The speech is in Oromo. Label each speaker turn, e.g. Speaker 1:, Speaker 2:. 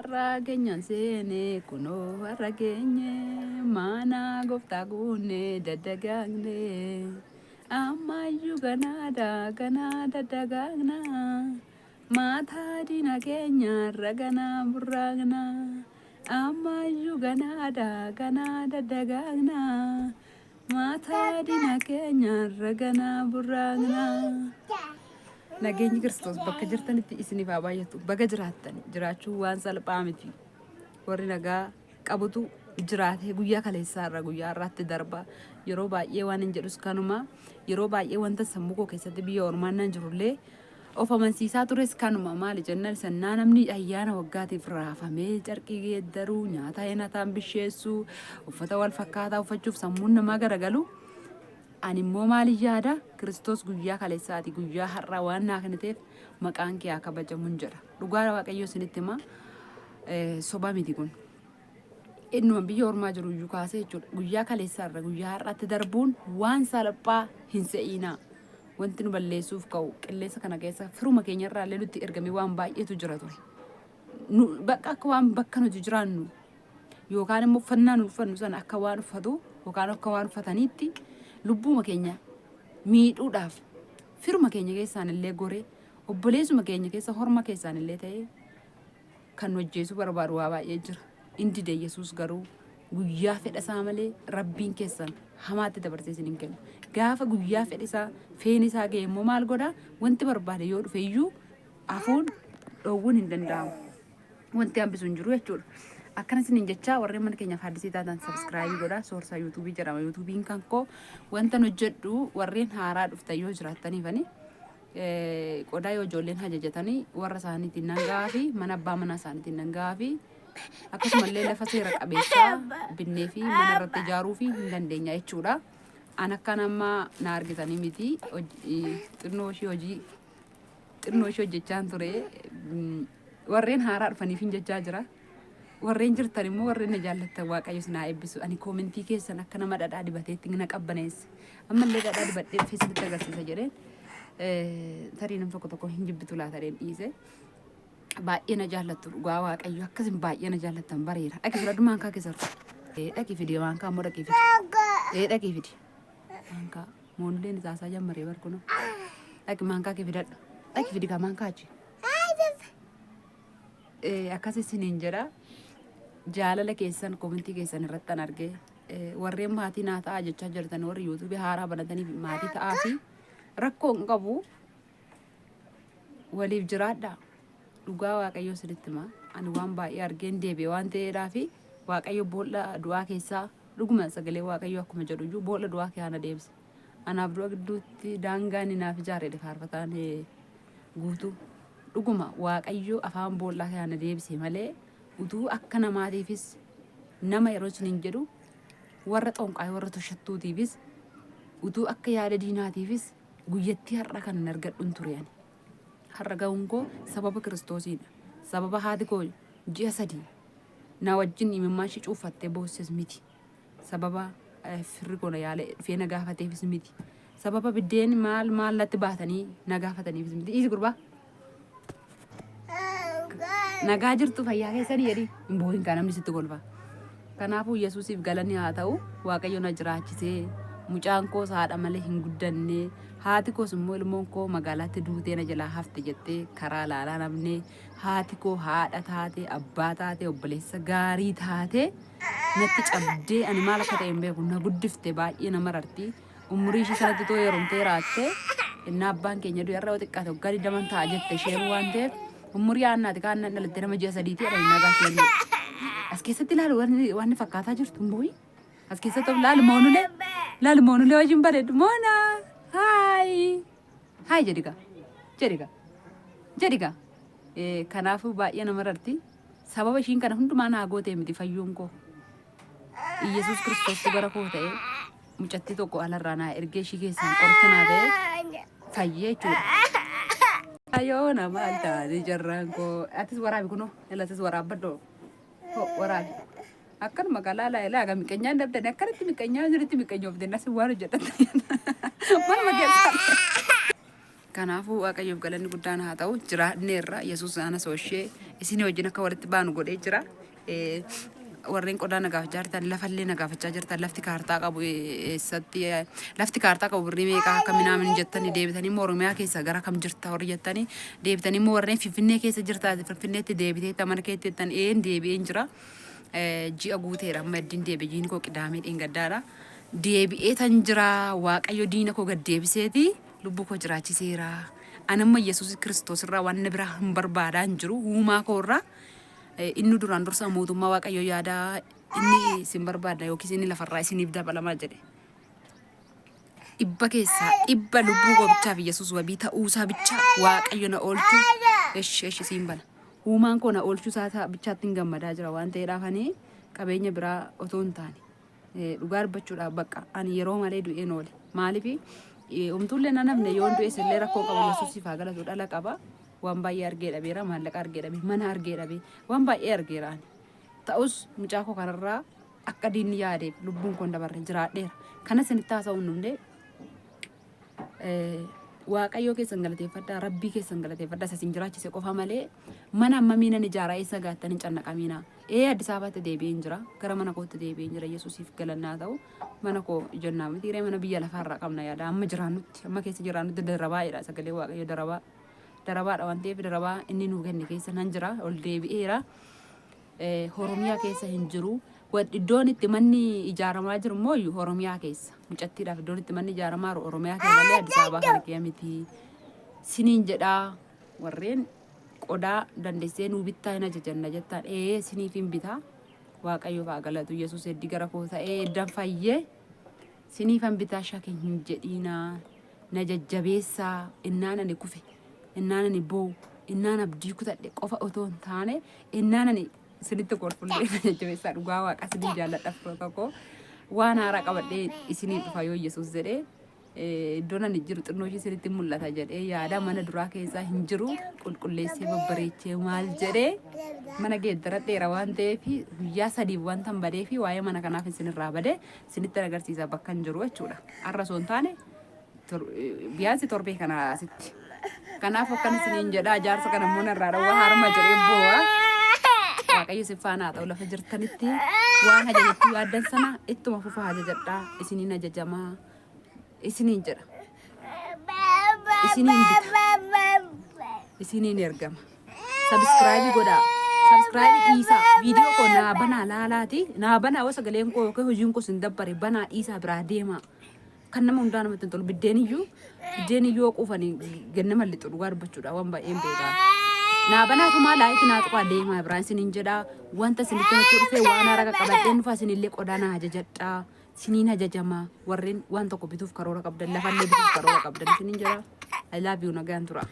Speaker 1: Har'a keenyan seene kunoo har'a geenye mana gooftaa guunne daddagaagne ammayyuu ganaadha ganaa daddagaagna maataa diina keenya irra ganaa burraaqna ammayyuu ganaadha ganaa daddagaagna maataa diina keenya irra ganaa burraaqna. Nageenyi Kiristoos bakka jirtanitti isiniif haa baay'atu. Baga jiraattan jiraachuun waan salphaa miti. Warri nagaa qabutu jiraatee guyyaa kaleessaa irraa guyyaa har'aatti darba. Yeroo baay'ee waan hin jedhus kanuma. Yeroo baay'ee wanta sammuu koo keessatti biyya ormaan nan jirullee of amansiisaa tures kanuma. Maali jennaan sannaa namni ayyaana waggaatiif raafamee carqii geeddaruu, nyaata hinataan bisheessuu, uffata wal fakkaataa uffachuuf sammuun namaa garagalu. Ani immoo maalin yaada? Kiristoos guyyaa kaleessaati guyyaa har'aa waan naa kenniteef maqaan kee haa kabajamun jedha. Dhugaa Waaqayyoo isinitti hima. Soba miti kun. Innuma biyya ormaa jiru iyyuu kaasee jechuudha. Guyyaa kaleessaa irra guyyaa har'aatti darbuun waan salphaa hin se'iinaa. Wanti nu balleessuuf ka'u qilleensa kana keessa firuma keenya irraa illee nutti ergamee waan baay'eetu jira ture. Bakka akka waan bakka nuti jiraannu yookaan immoo uffannaa nu uffannu sana akka waan uffatu yookaan akka waan uffataniitti lubbuuma keenya miidhuudhaaf firuma keenya keessaan illee goree obboleessuma keenya keessa horma keessaan illee ta'ee kan nu ajjeesuu barbaadu waa baay'ee jira. In dide Yesuus garuu guyyaa fedha isaa malee rabbiin keessan hamaatti dabarsee isin hin kennu. Gaafa guyyaa fedha isaa feeni isaa ga'e immoo maal godha? Wanti barbaade yoo dhufe iyyuu hafuun dhoowwuun hin danda'amu. Wanti hambisu hin jiru jechuudha. Akkana isiniin jechaa warreen mana keenyaaf haddisii taatan subscribe godhaa. Soorsaa yuutuubii jedhama. Yuutuubiin kan koo wanta hojjedhu warreen haaraa dhuftan yoo jiraattaniifani qodaa yoo ijoolleen hajajatanii warra isaaniitiin nan gahaa fi mana abbaa manaa isaaniitiin nan gahaa fi akkasumallee lafa seera qabeessaa binnee fi mana irratti ijaaruu fi hin dandeenya jechuudha. An akkan amma na argitanii miti xinnoo ishii hojii xinnoo ishee hojjechaan ture. Warreen haaraa dhufaniif hin jechaa jira. Warreen jirtan immoo warreen na jaallattan Waaqayyo isin haa eebbisu. Ani koomentii keessan akka nama dhadhaa dibateetti na qabbaneesse. Ammallee dhadhaa dibadhee dhufee isinitti agarsiisa jedheen. Tarii nam tokko tokko hin jibbitu laata jedheen dhiise. Baay'ee na jaallattu dhugaa Waaqayyo akkasin baay'ee na jaallattan bareera. Dhaqi fudhadhu maankaa keessa. Dhaqi fidi maankaa immoo dhaqi fidi. Dhaqi fidi. Maankaa. Moonleen isaa isaa jammaree bar kunoo. Dhaqi maankaa kee fidadhu. Dhaqi fidi kaa maankaa achi. Akkas isiniin jedha. Jaalala keessan komentii keessan irratti an argee warreen maatii naa ta'aa jechaa jirtan warri yuutuubii haaraa banataniif maatii ta'aa fi rakkoo hin qabu waliif jiraadha. Dhugaa Waaqayyoo isinitti hima. Ani waan baay'ee argeen deebi'e waan ta'eedhaa fi Waaqayyo boolla du'aa keessaa dhuguma sagalee Waaqayyoo akkuma jedhu iyyuu boolla du'aa keessaa na deebise. Anaaf du'a gidduutti daangaa inni naaf ijaare jedhe faarfataan guutuu. Dhuguma Waaqayyo afaan boollaa keessaa na deebise malee utuu akka namaatiifis nama yeroo isiniin jedhu warra xonqaayii warra toshattuutiifis utuu akka yaada diinaatiifis guyyattii har'a kan hin argadhun ture ani. Har'a ga'uun koo sababa Kiristoosiidha. Sababa haati koo ji'a 3 na wajjin imimmaan ishee cuuffattee boosses miti. Sababa firri koo na yaale dhufee na gaafateefis miti. Sababa biddeen maal maal natti baatanii na gaafataniifis miti. Dhiisi gurbaa. Nagaa jirtu fayyaa keessanii jedhi hin boohin kaa namni sitti kolfa. Kanaafuu Yesuusiif galanni haa ta'u Waaqayyo na jiraachisee mucaan koos haadha malee hin guddanne haati koos immoo ilmoon koo magaalaatti duutee na jalaa hafte jettee karaa ilaalaa namne haati koo haadha taate abbaa taate obboleessa gaarii taate natti cabdee ani maal akka ta'e hin beeku na guddifte baay'ee na mararti umurii ishee sanatti too heerumtee raatte innaa abbaan keenya du'e irra yoo xiqqaate waggaa 20 ta'a jette isheen waan ta'eef umurii aannaati kaan nan dhalatte nama ji'a sadiiti jedhani nagaa isheen as keessatti ilaalu wanni fakkaataa jirtu hin boo'i as keessatti of laalu moonulee laalu moonulee wajjin bareedu moona haayi haayi jedhi gaa jedhi gaa jedhi gaa kanaafuu baay'ee nama rarti sababa ishiin kana hundumaa naa gootee miti fayyuun koo Iyyasuus Kiristoostu gara koo ta'ee mucattii tokko alarraa naa ergee ishii keessaan qoricha naa ta'ee fayyee jechuudha. Ayoona maal taate jarraan koo atis waraabi kunoo ilatis waraabbadhoo ho waraabi. Akkanuma kalaa laa ilaa aga miqanyaan dabdani akkanatti miqanyaa sirriitti miqanyoofte nasi waan hojjedhan manuma keessaa. Kanaafuu Waaqayyoof galanni guddaan haa ta'u. Jiraanneerra. Yesuus ana sooshee isinii wajjin akka walitti baanu godhee jira. Warreen qodaa na gaafachaa jirtan, lafallee na gaafachaa jirtan, lafti kaartaa qabu eessatti, lafti kaartaa qabu birrii meeqaa akka minaamin jettanii, deebitanii immoo Oromiyaa keessa gara kam jirta warri jettanii, deebitanii immoo warreen Finfinnee keessa jirta, Finfinneetti deebitee mana keetti jettan, een deebi'een jira. Ji'a guuteera amma eddiin deebi'e. Jiini koo Qidaamee dheengaddaadha. Deebi'ee tan jira. Waaqayyo diina koo gad deebiseeti lubbuu koo jiraachiseera. Ani amma Yesuus Kiristoos irraa waan biraa hin barbaadaa hin jiru. Uumaa koo irraa inni duraan dursaa mootummaa Waaqayyoo yaadaa, inni isin barbaada yookiis inni lafarraa isiniif dabalamaa jedhe. 100% lubbuu koo bichaaf Yesuus wabii ta'uusaa bichaa, Waaqayyo na oolchuu, eshi eshi siin bana. Uumaan koo na oolchuu isaa bichaatti hin gammadaa jira waan ta'eedhaaf, ani qabeenya biraa otoo hin taane, dhugaa dubbachuudhaaf, bakka ani yeroo malee du'een oole. Maaliif umtuullee na namne yoon du'es illee rakkoo qabu. Yesuusiif haa galatu, dhala qaba. Waan baay'ee argee dhabeera, maallaqa argee dhabe, mana argee dhabe, waan baay'ee argeera ani. Ta'us mucaa koo kanarraa akka diinni yaadeef lubbuun koo hin dabarre, jiraadheera. Kana isinitti haasa'uun dhumne. Waaqayyoo keessan galateeffadhaa, Rabbii keessan galateeffadhaa, isa isin jiraachise qofa malee mana ammamii nan ijaaraa eessa gaattan hin cannaqamiina. Ee, Addis Ababaatti deebi'een jira, gara mana kootti deebi'een jira. Yesuusiif galannaa ta'u. Mana koo jennaa miti mana biyya lafaarraa qabna yaada amma jiraannutti, amma keessa jiraannutti darabaa jedha sagalee Waaqayyo. Darabaa darabaadha waan ta'eef, darabaa inni nuu kenne keessa nan jira, ol deebi'eera. Oromiyaa keessa hin jiru. Iddoon itti manni ijaaramaa jiru immoo Oromiyaa keessa. Mucattiidhaaf iddoon itti manni ijaaramaa jiru Oromiyaa keessa malee Addis Ababaa kana kee miti. Siniin jedhaa, warreen qodaa dandeessee nuu bittaa hin ajajanna jettaan, ee, siniif hin bitaa. Waaqayyoof haa galatu. Yesuus heddii gara koo ta'ee eddan fayyee siniifan bitaa, shake hin jedhiinaa. Na jajjabeessaa. Innaan ani kufe, innaan ani boo'u, innaan abdii kutadhe qofa otoo hin taane, innaan ani isinitti kolfullee na jajjabeessaa. Dhugaa Waaqa isinii jaalladha, firoota koo. Waan haaraa qabadhee isinii dhufa yoo Yesuus jedhee. Iddoon ani jiru xinnoo ishee isinitti mul'ata jedhee yaada. Mana duraa keessaa hin jiru, qulqulleessee babbareechee maal jedhee mana geeddaradheera waan ta'eef, guyyaa 3f wanta hin badee fi waa'ee mana kanaaf isinirraa badee isinitti agarsiisa bakka hin jiru jechuudha. Har'a osoo hin taane biyaansi torbee kana asitti. Kanaaf akkan isiniin jedhaa, jaarsa kana immoo narraa dhowwa, harma jedhee boo'a. Waaqayyo isin faana haa ta'u lafa jirtanitti. Waan ajajachuu yaaddan sana ittuma fufaa, ajajadhaa, isiniin ajajamaa isiniin jedha. Isiniin bita. Isiniin ergama. Subscribe godhaa. Subscribe dhiisaa. Viidiyoo koo naa banaa laalaati. Naa banaa, yoo sagaleen koo yookiin hojiin koo sin dabbare banaa dhiisaa biraa deemaa. Kan nama hundaa namatti hin tolu. Biddeen iyyuu yoo quufanii gannama lixu, dhugaa dubbachuudha, waan baay'een beekaa. Naa banaatumaa like naa tuqaa deemaa biraan isiniin jedhaa. Wanta isinitti himachuu dhufee, waan haaraa qaqqabadheen dhufa. Isinillee qodaa naa ajajadhaa. Siniin ajajamaa, warreen waan tokko bituuf karoora qabdan, lafallee bituuf karoora qabdan isiniin jedha. I love you, nagaan tura.